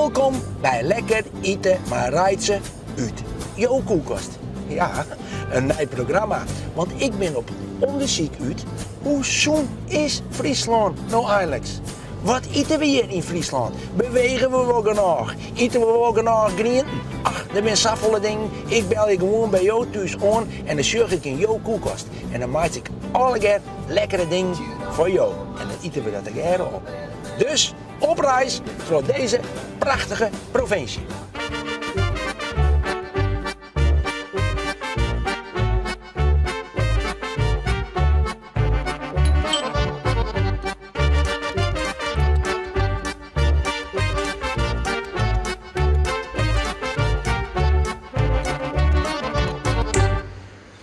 Wolkom by Lekker Ite mei Reitse út jo koelkast. Ja, in nij programma, want ik bin op ûndersyk út hoe sûn is Fryslân no einliks? Wat ite we hjir yn Fryslân? Bewege we wol genôch? Ite we wol genôch grienten? Ach, der binne safolle dingen. Ik belje gewoan by jo thús oan en dan sjoch ik yn jo koelkast. En dan meitsje ik allegear lekkere dingen foar jo. En dan ite we dat tegearre op. Dus op reis troch dizze prachtige provinsje.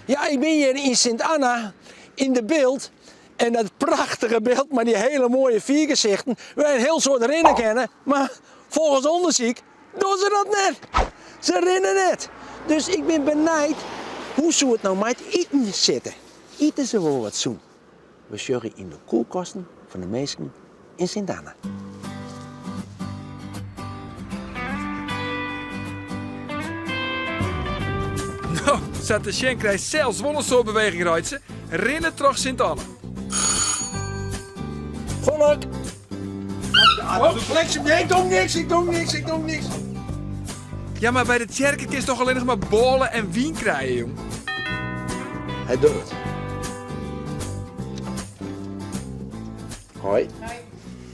Ja, ik bin hjir yn Sint Anna yn de Bilt en dat prachtige byld mei dy hiele moaie fiergesichten wêr in hiel soad rinne kinne, mar folgens ûndersyk dogge se dat net. Se rinne net. Dus ik bin benijd, hoe soe it no mei it iten sitte? Ite se wol wat sûn? We sjogge yn de kuolkasten fan de minsken yn Sint Anne. No, sa te sjen krijst sels wol in soad beweging, Reitse. Rinne troch Sint Anne. Folk! Oh, bliksem, nee, ik doe niks, ik doe niks, ik doe niks. Ja, mar by de tsjerke kinst toch allinnich mar bôle en wyn krije, jong. Hy docht it. Hoi. Hoi.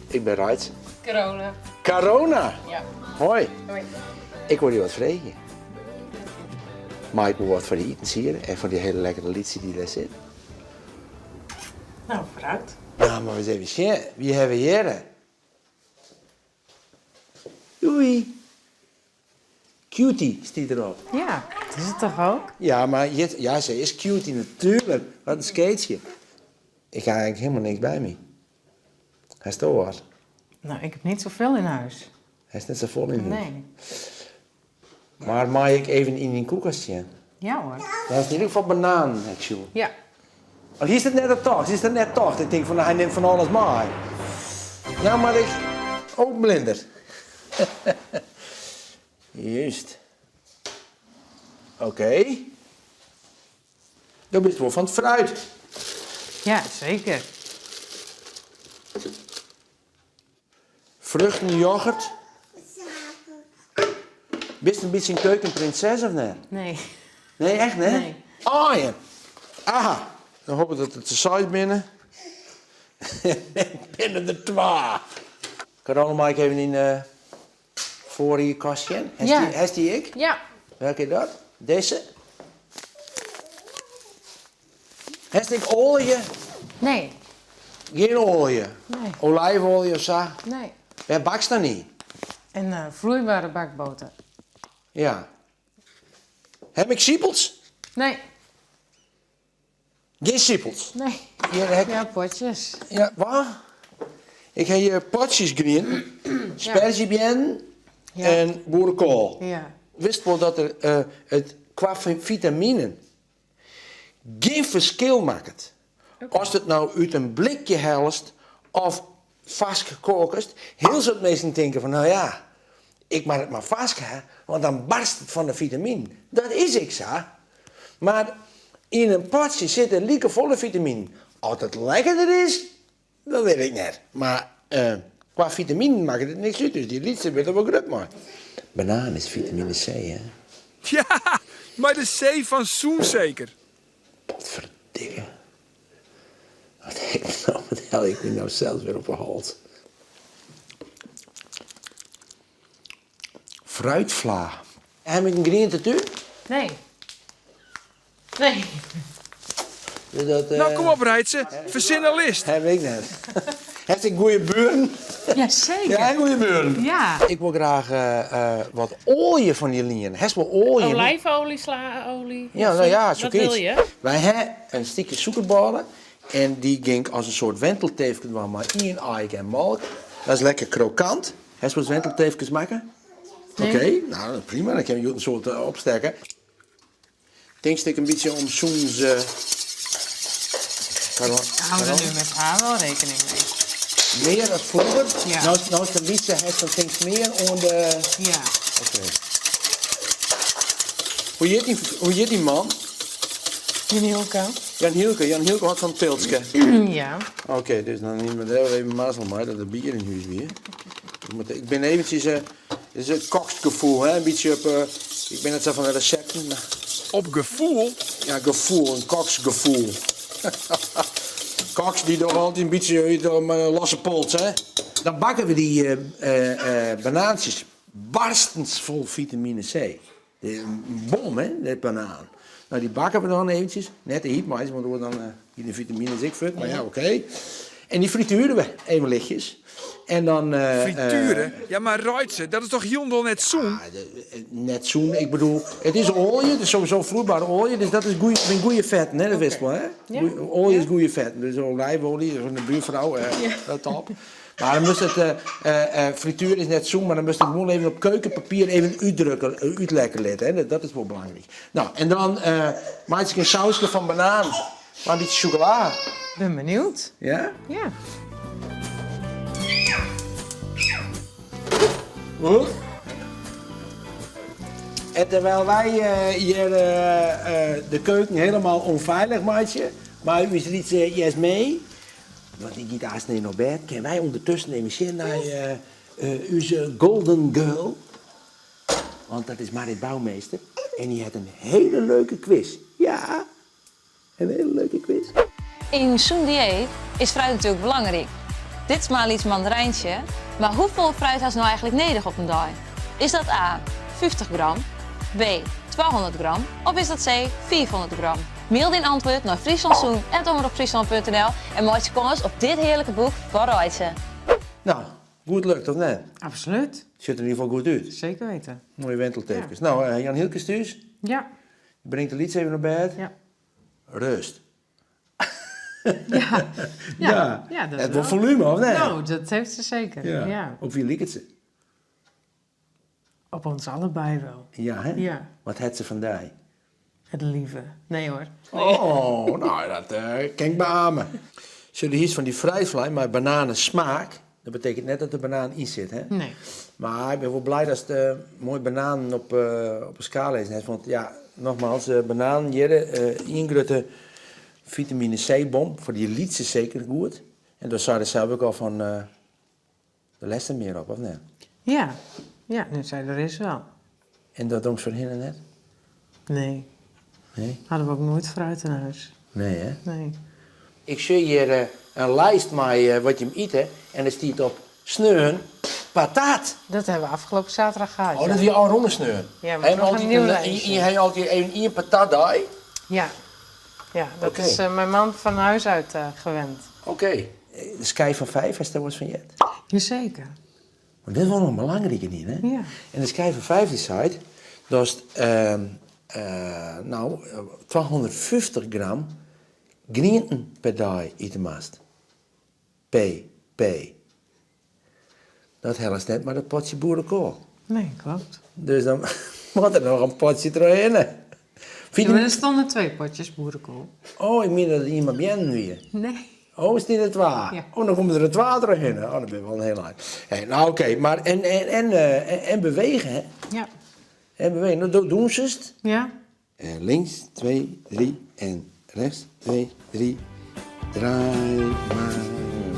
Ik bin Reitse. Corona. Corona? Ja. Hoi. Hoi. Ik wol dy wat freegje. Mei ik wol wat foar dy itensiede en foar dy hiele lekkere lytsje dy't dêr sit? Nou, vooruit. Nou, mar ris even sjen. Wie hawwe we hjir? Doei. Cutie stiet derop. Ja, dat is het toch ook? Ja, mar ja, se is cutie natuerlik. Wat in skeetsje. Ik ha eigentlik hielendal niks by my. Hasto wat? Nou, ik heb niet zoveel in huis. Hast net safolle yn hûs? Nee. Mar mei ik even yn dyn koelkast sjen? Ja hoor. Do hast yn ieder gefal bananen, ha ik sjoen. Ja. Oh, hiest it net op tocht? Hiest it net tocht? Ik tink fan hy nimt fan alles mei. Ja, mar ik... Oh, blinder. Juist. Oké. Do bist wol fan it fruit. Ja, seker. Vruchtenyoghurt. Bist in bytsje in keukenprinses of net? Nee. Nee, echt net? Nee. Aaien. Aha. Dan hoop ik dat it der seis binne. Binne der twa. Carola, mei ik even yn de foarriedkast sjen? Ja. Hast dy ek? Ja. Welke is dat? Dizze? Hast ek oalje? Nee. Gjin oalje? Nee. Olijfoalje of sa? Nee. Wêr bakst dan yn? In vloeibare bakboter. Ja. Heb ik sipels? Nee. Gjin sipels? Nee. Hjir ha ik... Ja, potjes. Ja, wat? Ik ha hjir potsjes grienten, sperzjebeannen en boerekoal. Ja. Witst wol dat der it kwa fitaminen gjin ferskil makket ast it no út in blikje hellest of farsk kokest. Hiel soad minsken tinke fan no ja, ik moat it mar farsk ha, want dan barst it fan de fitaminen. Dat is ek sa, mar yn in potsje sitte likefolle fitaminen. Oft it lekkerder is, dat wit ik net. Mar kwa fitaminen makket it niks út, dus dy lytse wurdt der wol grut mei. Banaan is fitamine C, hè? Ja, mei de C fan sûn seker. Potferdikke. Wat ha ik no, wat helje ik my no sels wer op 'e hals. Fruitvla. Ha ik in grientetún? Nee. Nee. Dus dat, Nou, kom op Reitse, fersin in list. Heb ik net. Hast ek goede buren? Ja, seker. Ja, goede buren. Ja. Ik wol graach wat oalje fan dy liene. Hast wol oalje? Olijfolie, slaolie. Ja, nou ja, Wat wil je? Wy ha in stikje sûkerbôle en dy gean ik as in soart wentelteefke dwaan mei ien aike en molke. Dat is lekker krokant. Hast wolris wentelteefkes makke? Nee. Oké, nou prima, dan kinne we hjoed in soad opstekke. Tinkst ek in bytsje om sûnens. Ik hou der nu met haar wel rekening mee. Mear as froeger? Ja. No, no'st in lytse hast, dan tinkst mear oan de... Ja. Oké. Hoe hjit dyn, hoe hjit dyn man? Jan Hielke. Jan Hielke, Jan Hielke hâldt fan pilske. Ja. Oké, dus dan hiene we dêr even mazzel mei dat der bier yn hûs wie. Ik, moet, ik bin eventsjes, uh, is it koksgefoel, hè? In bytsje op, uh, ik bin net sa fan de resepten, mar... Op gefoel? Ja, gefoel, in koksgefoel. Koks dy dogge altyd in bytsje út om uh, losse pols, hè? Dan bakke we dy uh, banaantsjes barstensfol vitamine C. In bom, hè, de banaan. Nou, dy bakke we dan eventsjes. Net te hyt meitsje, want oars dan gean de vitamines ek fuort. Mar ja, oké. En dy frituere we even lichtjes. En dan... Frituere? Ja, mar Reitse, dat is toch hielendal net sûn? Ja, net sûn, ik bedoel, it is oalje, it is sowieso floeibare oalje, dus dat is goeie, binne goede fetten, hè, dat wist wol, hè? Oalje is goede fetten, dus olijfolie fan de buurvrouw, dat top. Mar dan moatst it, frituer is net sûn, mar dan moatst it gewoan even op keukenpapier even útdrukke, útlekke litte, hè, dat is wol belangryk. No, en dan meitsje ik in sauske fan banaan mei in bytsje sjokola. Ben benieuwd. Ja? Ja. En terwijl wy hjir de keuken helemaal ûnfeilich meitsje, mei ús lytse Jesmee, Want dy giet aanst nei op bêd. Kinne wy ûndertusken even sjen nei ús golden girl? Want dat is Marit Bouwmeester en dy hat in hiele leuke quiz. Ja, in hiele leuke quiz. Yn in sûn dieet is fruit natuerlik belangryk. Dit is mar in lyts mandarijntsje, mar hoefolle fruit hast no eigentlik nedich op in dei? Is dat A, 50 gram, B, 200 gram of is dat C, 500 gram? Mail dyn antwurd nei frieslandsoen@omropfriesland.nl en meitsje kâns op dit hearlike boek fan Reitse. No, goed lukt, of net? Absoluut. Sjocht der yn ieder gefal goed út. Zeker weten. Moaie wentelteefkes. No, Jan Hielke is thús. Ja. Bringt de lyts even op bêd. Ja. Rêst. Ja. Ja. Ja, dat It wol volume, of net? No, dat heeft ze zeker. Ja. Op wie liket se? Op ons allebei wel. Ja, hè? Ja. Wat hat se fan dy? Het lieve. Nee hoor. Oh, nou, dat kin ik beamen. Sjoch, hjir is fan dy fruitfly mei bananesmaak. Dat betekent net dat der banaan yn sit, hè? Nee. Mar ik bin wol blij datst moai bananen op, op 'e skaal lizzen hast. Want ja, nogmaals, bananen hjir, ien grutte vitamine C-bom. Foar dy lytse seker goed. En do seidest sels ek al fan, Der lêst der mear op, of net? Ja, ja, nu sei der is wel. En dat dongst foarhinne net? Nee. Nee? Hadden we ook nooit fruit in huis. Nee, hè? Nee. Ik sjoch hjir in lijst mei wat jim ite en der stiet op sneon patat. Dat hebben we afgelopen zaterdag gehad. Oh, dat wie ôfrûne sneon. Ja, maar nog een nieuw lijstje. Ha je altyd even ien patatdei? Ja, ja dat Oké. is mijn man van huis uit gewend. Oké. De skyf fan 5, hast dêr wolris fan heard? Jazeker. Want dit is wol in belangrike yn, hè? Ja. En de skyf fan 5 dy seit datst no 250 gram grienten per dei ite moatst. PP. Dat hellest net mei dat potsje boerekoal. Nee, klopt. Dus dan moat der noch in potsje trochhinne. Ja, maar er stonden twee potjes boerenkool. Oh, ik miende dat it ien mei beannen wie. Nee. Oh, is dit it twa? Ja. Oh, dan komme der twa trochhinne. Oh, dat binne wol in hiel ein. Hey, nou oké, mar en, en, en, en bewege, hè? Ja. En bewege. No, do dûnsest. Ja. En links, 2, 3 en rechts, 2, 3. Draai mar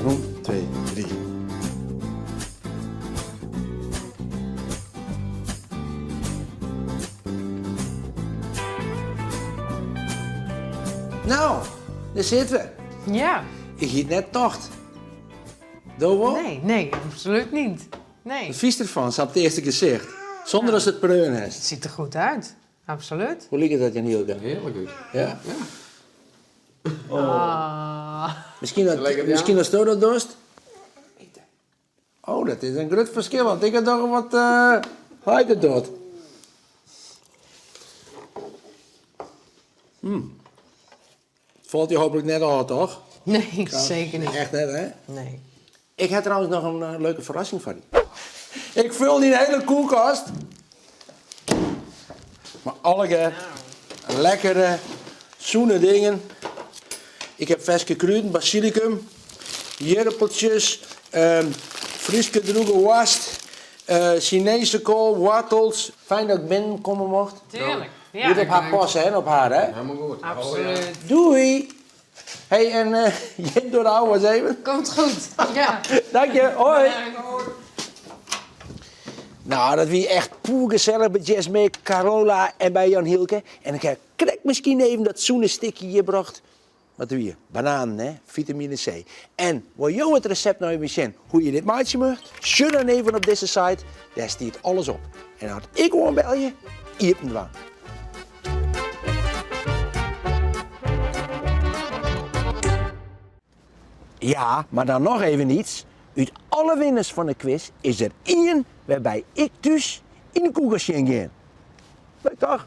rûn, 2, 3. No, dêr sitte we. Ja. Ik hie it net tocht. Do wol? Nee, nee, absoluut niet. Nee. Wat fynst derfan, sa op it earste gesicht? Sûnder datst it preaun hast. Het ziet er goed uit. Absoluut. Hoe liket dat, Jan Hielke? Hearlik út. Ja? Ja. Ah. Miskien dat, Lekker, ja. miskien asto dat dochst? Oh, dat is in grut ferskil, want ik ha doch wat uh, heit it docht. Mm. Falt dy hooplik net ôf, toch? Nee, zeker niet. Echt net, hè? Nee. Ik ha trouwens noch in eh, leuke ferrassing foar dy. Ik ful dyn hiele koelkast mei allegear lekkere, sûne dingen. Ik ha ferske krûden, basilicum, jirpeltsjes. Fryske drûge woarst, Sinese koal, woartels. Fijn dat ik binnen komme mocht. Tuurlijk. Ja. Goed op har passe, hè, op har, hè? Helemaal goed. Absoluut. Doei! Hey, en jim door de ouwe eens even. Komt goed. Ja. Dank je, hoi! Nou, dat wie echt poergesellich by Jasmine, Carola en by Jan Hielke. En ik ha krekt miskien even dat sûne stikje hjir brocht. Wat wie? Bananen, hè? Fitamine C. En wol jo it resept no even sjen hoe't je dit meitsje mocht? Sjoch dan even op dizze site, dêr stiet alles op. En as ik oanbelje, iepen dwaan. Ja, mar dan noch even iets. Ut alle winners fan de kwis is der ien wêrby ik thús yn de koelkast sjen gean. Leuk toch?